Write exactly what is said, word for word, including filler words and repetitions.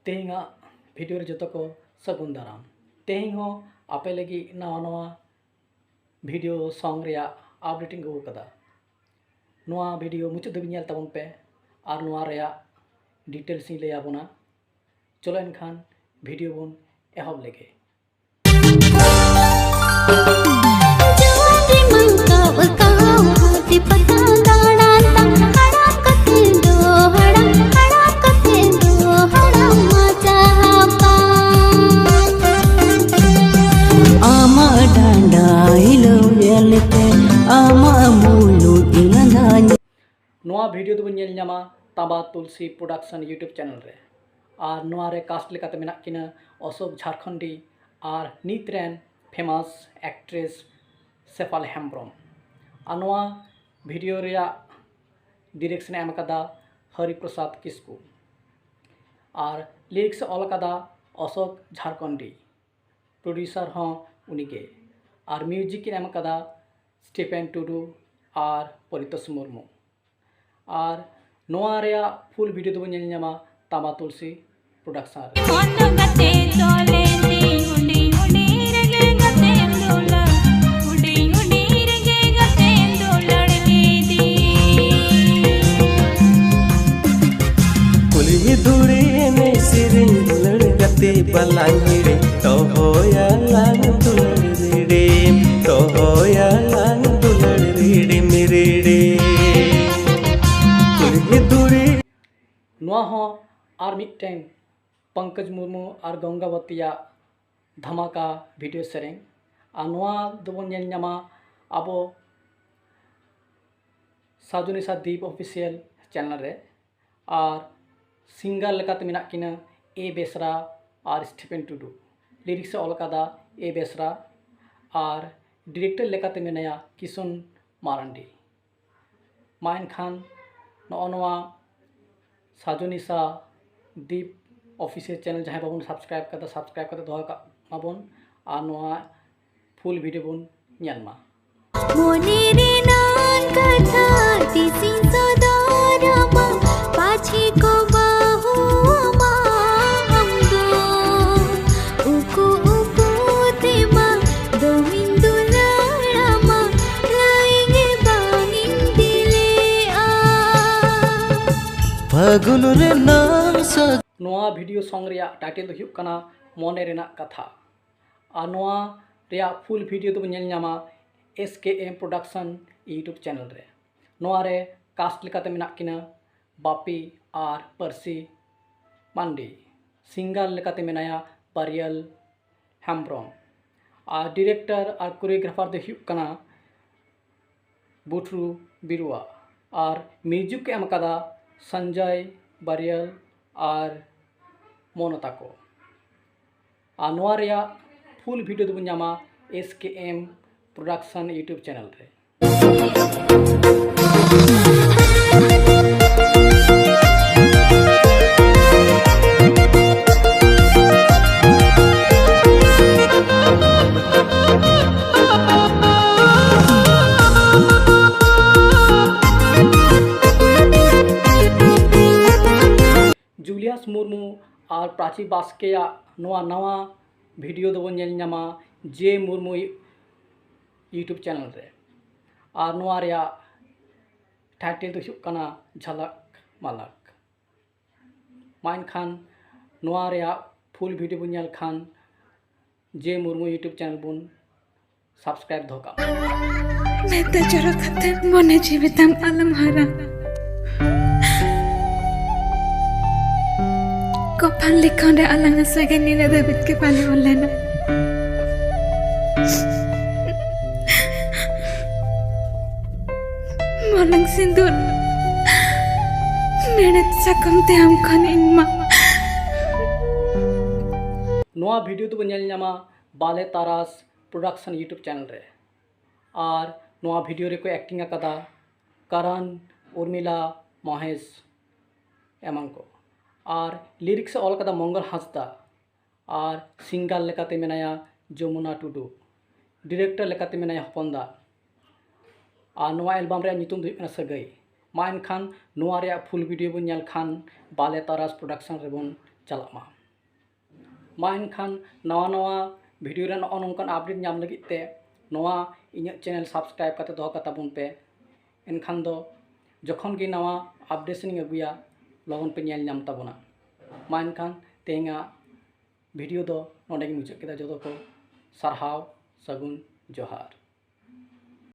ᱛᱮᱦᱮᱧᱟᱜ ᱵᱷᱤᱰᱤᱭᱳ ᱨᱮ ᱡᱚᱛᱚ ᱠᱚ ᱥᱟᱹᱜᱩᱱ ᱫᱟᱨᱟᱢ᱾ ᱛᱮᱦᱮᱧ ᱦᱚᱸ ᱟᱯᱮ ᱞᱟᱹᱜᱤᱫ ᱱᱟᱣᱟ ᱱᱟᱣᱟ ᱵᱷᱤᱰᱤᱭᱳ ᱥᱚᱝ ᱨᱮᱭᱟᱜ ᱟᱯᱰᱮᱴ ᱤᱧ ᱟᱹᱜᱩ ᱟᱠᱟᱫᱟ᱾ ᱱᱚᱣᱟ ᱵᱷᱤᱰᱤᱭᱳ ᱢᱩᱪᱟᱹᱫ ᱫᱷᱟᱹᱵᱤᱡ ᱧᱮᱞ ᱛᱟᱵᱚᱱ ᱯᱮ ᱟᱨ ᱱᱚᱣᱟ ᱨᱮᱭᱟᱜ ᱰᱤᱴᱮᱞᱥ ᱤᱧ ᱞᱟᱹᱭ ᱟᱵᱚᱱᱟ᱾ ᱪᱚᱞᱚ ᱮᱱᱠᱷᱟᱱ ᱵᱷᱤᱰᱤᱭᱳ ᱵᱚᱱ ᱮᱦᱚᱵ ᱞᱮᱜᱮ᱾ ᱡᱩᱣᱟᱹᱱ ᱨᱮ ᱢᱟᱹᱧ ᱛᱚᱞ ᱠᱟᱣ ᱦᱟᱹᱛᱤ ᱯᱟᱛᱟ ᱫᱟᱬᱟᱱ ᱛᱟᱢ᱾ ᱦᱟᱲᱟᱢ ᱠᱟᱛᱮ ᱫᱚ ᱦᱟᱲᱟᱢ, ᱦᱟᱲᱟᱢ ᱠᱟᱛᱮ ᱫᱚ ᱦᱟᱲᱟᱢ ᱢᱟᱪᱷᱟ ᱦᱟᱯᱟ᱾ ᱟᱢᱟᱜ ᱰᱟᱸᱰᱟ ᱦᱤᱞᱟᱹᱣ ᱧᱮᱞᱛᱮ ᱟᱢᱟᱜ ᱢᱩᱞᱩᱡ ᱤᱧ ᱞᱟᱸᱫᱟ ᱧᱮᱞ᱾ ᱱᱚᱣᱟ ᱵᱷᱤᱰᱤᱭᱳ ᱫᱚᱵᱚᱱ ᱧᱮᱞ ᱧᱟᱢᱟ ᱛᱟᱸᱵᱟ ᱛᱩᱞᱥᱤ ᱯᱨᱚᱰᱟᱠᱥᱚᱱ YouTube ᱪᱮᱱᱮᱞ ᱨᱮ᱾ ᱟᱨ ᱱᱚᱣᱟ ᱨᱮ ᱠᱟᱥᱴ ᱞᱮᱠᱟᱛᱮ ᱢᱮᱱᱟᱜ ᱠᱤᱱᱟ ᱚᱥᱳᱠ ᱡᱷᱟᱲᱠᱷᱚᱸᱰᱤ ᱟᱨ ᱱᱤᱛ ᱨᱮᱱ ᱯᱷᱮᱢᱟᱥ ᱮᱠᱴᱨᱮᱥ ᱥᱮᱯᱷᱟᱞ ᱦᱮᱢᱵᱨᱚᱢ᱾ ᱟᱨ ᱱᱚᱣᱟ ᱵᱷᱤᱰᱤᱭᱳ ᱨᱮᱭᱟᱜ ᱰᱤᱨᱮᱠᱥᱚᱱ ᱮ ᱮᱢ ᱟᱠᱟᱫᱟ ᱦᱚᱨᱤ ᱯᱨᱚᱥᱟᱫᱽ ᱠᱤᱥᱠᱩ᱾ ᱟᱨ ᱞᱤᱨᱤᱠᱥ ᱮ ᱚᱞ ᱟᱠᱟᱫᱟ ᱚᱥᱳᱠ ᱡᱷᱟᱲᱠᱷᱚᱸᱰᱤ, ᱯᱨᱚᱰᱭᱩᱥᱟᱨ ᱦᱚᱸ ᱩᱱᱤᱜᱮ᱾ ᱟᱨ ᱢᱤᱣᱡᱤᱠ ᱠᱤᱱ ᱮᱢ ᱟᱠᱟᱫᱟ ᱥᱴᱤᱯᱷᱮᱱ ᱴᱩᱰᱩ ᱟᱨ ᱯᱚᱨᱤᱛᱳᱥ ᱢᱩᱨᱢᱩ᱾ ᱟᱨ ᱱᱚᱣᱟ ᱨᱮᱭᱟᱜ ᱯᱷᱩᱞ ᱵᱷᱤᱰᱤᱭᱳ ᱫᱚᱵᱚᱱ ᱧᱮᱞ ᱧᱟᱢᱟ ᱛᱟᱸᱵᱟ ᱛᱩᱞᱥᱤ ᱯᱨᱚᱰᱟᱠᱥᱚᱱ ᱨᱮ᱾ ᱢᱚᱱ ᱜᱟᱛᱮ ᱛᱚᱞᱮ ᱫᱤ ᱦᱩᱰᱤᱧ ᱦᱩᱰᱤᱧ ᱨᱮᱜᱮ ᱜᱟᱛᱮᱢ ᱫᱩᱞᱟᱹᱲ, ᱦᱩᱰᱤᱧ ᱦᱩᱰᱤᱧ ᱨᱮᱜᱮ ᱜᱟᱛᱮᱢ ᱫᱩᱞᱟᱹᱲ ᱞᱤᱫᱤ᱾ ᱠᱩᱞᱦᱤ ᱫᱷᱩᱲᱤ ᱮᱱᱮᱡ ᱥᱮᱨᱮᱧ ᱫᱩᱞᱟᱹᱲ ᱜᱟᱛᱮ ᱵᱟᱞᱟᱝ ᱦᱤᱲᱤᱧ, ᱫᱚᱦᱚᱭᱟᱞᱟᱝ ᱫᱩᱞᱟᱹᱲ ᱨᱤᱲᱤᱢ, ᱫᱚᱦᱚᱭᱟᱞᱟᱝ ᱫᱩᱞᱟᱹᱲ ᱨᱤᱲᱤᱢ ᱨᱤᱲᱤᱢ᱾ ᱠᱩᱞᱦᱤ ᱫᱷᱩᱲᱤ᱾ ᱱᱚᱣᱟ ᱦᱚᱸ ᱟᱨ ᱢᱤᱫᱴᱮᱱ ᱯᱚᱝᱠᱚᱡᱽ ᱢᱩᱨᱢᱩ ᱟᱨ ᱜᱚᱝᱜᱟᱵᱚᱛᱤᱭᱟᱜ ᱫᱷᱟᱢᱟᱠᱟ ᱵᱷᱤᱰᱤᱭᱳ ᱥᱮᱨᱮᱧ᱾ ᱟᱨ ᱱᱚᱣᱟ ᱫᱚᱵᱚᱱ ᱧᱮᱞ ᱧᱟᱢᱟ ᱟᱵᱚ ᱥᱟᱡᱚᱱᱤᱥᱟ ᱫᱤᱯ ᱚᱯᱷᱤᱥᱤᱭᱟᱞ ᱪᱮᱱᱮᱞ ᱨᱮ᱾ ᱟᱨ ᱥᱤᱝᱜᱟᱨ ᱞᱮᱠᱟᱛᱮ ᱢᱮᱱᱟᱜ ᱠᱤᱱᱟᱹ ᱮ ᱵᱮᱥᱨᱟ ᱟᱨ ᱥᱴᱤᱯᱷᱮᱱ ᱴᱩᱰᱩ᱾ ᱞᱤᱨᱤᱠᱥ ᱮ ᱚᱞ ᱟᱠᱟᱫᱟ ᱮ ᱵᱮᱥᱨᱟ ᱟᱨ ᱰᱤᱨᱮᱠᱴᱚᱨ ᱞᱮᱠᱟᱛᱮ ᱢᱮᱱᱟᱭᱟ ᱠᱤᱥᱩᱱ ᱢᱟᱨᱟᱱᱰᱤ᱾ ᱢᱟ ᱮᱱᱠᱷᱟᱱ ᱱᱚᱜᱼᱚ ᱱᱚᱣᱟ ᱥᱟᱡᱚᱱᱤᱥᱟ ᱫᱤᱯ ᱚᱯᱷᱤᱥᱤᱭᱟᱞ ᱪᱮᱱᱮᱞ ᱡᱟᱦᱟᱸᱭ ᱵᱟᱵᱚᱱ ᱥᱟᱵᱥᱠᱨᱟᱭᱤᱵ ᱠᱟᱫᱟ, ᱥᱟᱵᱥᱠᱨᱟᱭᱤᱵ ᱠᱟᱛᱮ ᱫᱚᱦᱚ ᱠᱟᱜ ᱢᱟᱵᱚᱱ᱾ ᱟᱨ ᱱᱚᱣᱟ ᱯᱷᱩᱞ ᱵᱷᱤᱰᱤᱭᱳ ᱵᱚᱱ ᱧᱮᱞ ᱢᱟ᱾ ᱢᱚᱱᱮ ᱨᱮᱱᱟᱜ ᱠᱟᱛᱷᱟ ᱛᱤᱥᱤᱧ ᱥᱚᱫᱚᱨ ᱟᱢᱟ, ᱯᱟᱪᱷᱮ ᱠᱚ ᱵᱟᱹᱦᱩ ᱟᱢᱟ᱾ ᱟᱹᱜᱩᱱ ᱨᱮᱱᱟᱝ ᱥᱟ ᱱᱚᱣᱟ video song ᱨᱮᱭᱟᱜ title ᱫᱚ ᱦᱩᱭᱩᱜ ᱠᱟᱱᱟ ᱢᱚᱱᱮ ᱨᱮᱱᱟᱜ ᱠᱟᱛᱷᱟ᱾ ᱟᱨ ᱱᱚᱣᱟ ᱨᱮᱭᱟᱜ full video ᱫᱚᱵᱚᱱ ᱧᱮᱞ ᱧᱟᱢᱟ S K M Production YouTube channel ᱨᱮ᱾ ᱱᱚᱣᱟ ᱨᱮ cast ᱞᱮᱠᱟᱛᱮ ᱢᱮᱱᱟᱜ ᱠᱤᱱᱟ ᱵᱟᱯᱤ ᱟᱨ ᱯᱟᱹᱨᱥᱤ ᱢᱟᱱᱰᱤ᱾ Singer ᱞᱮᱠᱟᱛᱮ ᱢᱮᱱᱟᱭᱟ ᱵᱟᱨᱤᱭᱟᱞ ᱦᱮᱢᱵᱨᱚᱢ᱾ ᱟᱨ director ᱟᱨ choreographer ᱫᱚ ᱦᱩᱭᱩᱜ ᱠᱟᱱᱟ ᱵᱩᱴᱨᱩ ᱵᱤᱨᱩᱣᱟ᱾ ᱟᱨ music ᱠᱚ ᱮᱢ ᱟᱠᱟᱫᱟ ᱥᱚᱧᱡᱚᱭ ᱵᱟᱨᱤᱭᱟᱞ ᱟᱨ ᱢᱚᱱᱚᱛᱟ ᱠᱚ᱾ ᱟᱨ ᱱᱚᱣᱟ ᱨᱮᱭᱟᱜ full video ᱫᱚᱵᱚᱱ ᱧᱟᱢᱟ S K M Production YouTube channel ᱨᱮ᱾ ᱡᱩᱞᱤᱭᱟᱥ ᱢᱩᱨᱢᱩ ᱟᱨ ᱯᱨᱟᱪᱤ ᱵᱟᱥᱠᱮᱭᱟᱜ ᱱᱚᱣᱟ ᱱᱟᱣᱟ video ᱫᱚᱵᱚᱱ ᱧᱮᱞ ᱧᱟᱢᱟ ᱡᱮ ᱢᱩᱨᱢᱩ YouTube channel ᱨᱮ᱾ ᱟᱨ ᱱᱚᱣᱟ ᱨᱮᱭᱟᱜ title ᱫᱚ ᱦᱩᱭᱩᱜ ᱠᱟᱱᱟ ᱡᱷᱟᱞᱟᱠ ᱢᱟᱞᱟᱠ᱾ ᱢᱟ ᱮᱱᱠᱷᱟᱱ ᱱᱚᱣᱟ ᱨᱮᱭᱟᱜ full video ᱵᱚᱱ ᱧᱮᱞ ᱠᱷᱟᱱ ᱡᱮ ᱢᱩᱨᱢᱩ YouTube channel ᱵᱚᱱ subscribe ᱫᱚᱦᱚ ᱠᱟᱜ ᱢᱟ᱾ ᱢᱮᱫ ᱫᱟᱜ ᱡᱚᱨᱚ ᱠᱟᱛᱮ ᱢᱚᱱᱮ ᱡᱤᱣᱤ ᱛᱟᱢ ᱟᱞᱚᱢ ᱦᱟᱨᱟ᱾ ᱠᱚᱯᱟᱞ ᱞᱤᱠᱷᱚᱱ ᱨᱮ ᱟᱞᱟᱝ ᱥᱟᱹᱜᱟᱹᱭ ᱱᱤᱱᱟᱹᱜ ᱫᱷᱟᱹᱵᱤᱡ ᱜᱮ ᱵᱟᱞᱮ ᱚᱞ ᱞᱮᱱᱟ᱾ ᱢᱚᱞᱚᱝ ᱥᱤᱸᱫᱩᱨ ᱢᱮᱲᱦᱮᱫ ᱥᱟᱠᱟᱢ ᱛᱮ ᱟᱢ ᱠᱷᱚᱱ ᱤᱧ ᱢᱟ᱾ ᱱᱚᱣᱟ video ᱫᱚᱵᱚᱱ ᱧᱮᱞ ᱧᱟᱢᱟ ᱵᱟᱞᱮ ᱛᱟᱨᱟᱥ Production YouTube channel ᱨᱮ᱾ ᱟᱨ ᱱᱚᱣᱟ video ᱨᱮᱠᱚ acting ᱟᱠᱟᱫᱟ ᱠᱟᱨᱟᱱ, ᱩᱨᱢᱤᱞᱟ, ᱢᱚᱦᱮᱥ ᱮᱢᱟᱱ ᱠᱚ᱾ ᱟᱨ lyrics ᱮ ᱚᱞ ᱟᱠᱟᱫᱟ ᱢᱚᱝᱜᱚᱞ ᱦᱟᱸᱥᱫᱟ᱾ ᱟᱨ singer ᱞᱮᱠᱟᱛᱮ ᱢᱮᱱᱟᱭᱟ ᱡᱚᱢᱩᱱᱟ ᱴᱩᱰᱩ᱾ Director ᱞᱮᱠᱟᱛᱮ ᱢᱮᱱᱟᱭᱟ ᱦᱚᱯᱚᱱ ᱫᱟ᱾ ᱟᱨ ᱱᱚᱣᱟ album ᱨᱮᱭᱟᱜ ᱧᱩᱛᱩᱢ ᱫᱚ ᱦᱩᱭᱩᱜ ᱠᱟᱱᱟ ᱥᱟᱹᱜᱟᱹᱭ᱾ ᱢᱟ ᱮᱱᱠᱷᱟᱱ ᱱᱚᱣᱟ ᱨᱮᱭᱟᱜ full video ᱵᱚᱱ ᱧᱮᱞ ᱠᱷᱟᱱ ᱵᱟᱞᱮ ᱛᱟᱨᱟᱥ Production ᱨᱮᱵᱚᱱ ᱪᱟᱞᱟᱜ ᱢᱟ᱾ ᱢᱟ ᱮᱱᱠᱷᱟᱱ ᱱᱟᱣᱟ ᱱᱟᱣᱟ video ᱨᱮ ᱱᱚᱜᱼᱚ ᱱᱚᱝᱠᱟᱱ update ᱧᱟᱢ ᱞᱟᱹᱜᱤᱫ ᱛᱮ ᱱᱚᱣᱟ ᱤᱧᱟᱹᱜ channel subscribe ᱠᱟᱛᱮ ᱫᱚᱦᱚ ᱠᱟᱛᱟ ᱵᱚᱱ ᱯᱮ᱾ ᱮᱱᱠᱷᱟᱱ ᱫᱚ ᱡᱚᱠᱷᱚᱱ ᱜᱮ ᱱᱟᱣᱟ updation ᱤᱧ ᱟᱹᱜᱩᱭᱟ, ᱞᱚᱜᱚᱱ ᱯᱮ ᱧᱮᱞ ᱧᱟᱢ ᱛᱟᱵᱚᱱᱟ᱾ ᱢᱟ ᱮᱱᱠᱷᱟᱱ ᱛᱮᱦᱮᱧᱟᱜ video ᱫᱚ ᱱᱚᱰᱮ ᱜᱮᱧ ᱢᱩᱪᱟᱹᱫ ᱠᱮᱫᱟ᱾ ᱡᱚᱛᱚ ᱠᱚ ᱥᱟᱨᱦᱟᱣ, ᱥᱟᱹᱜᱩᱱ, ᱡᱚᱦᱟᱨ᱾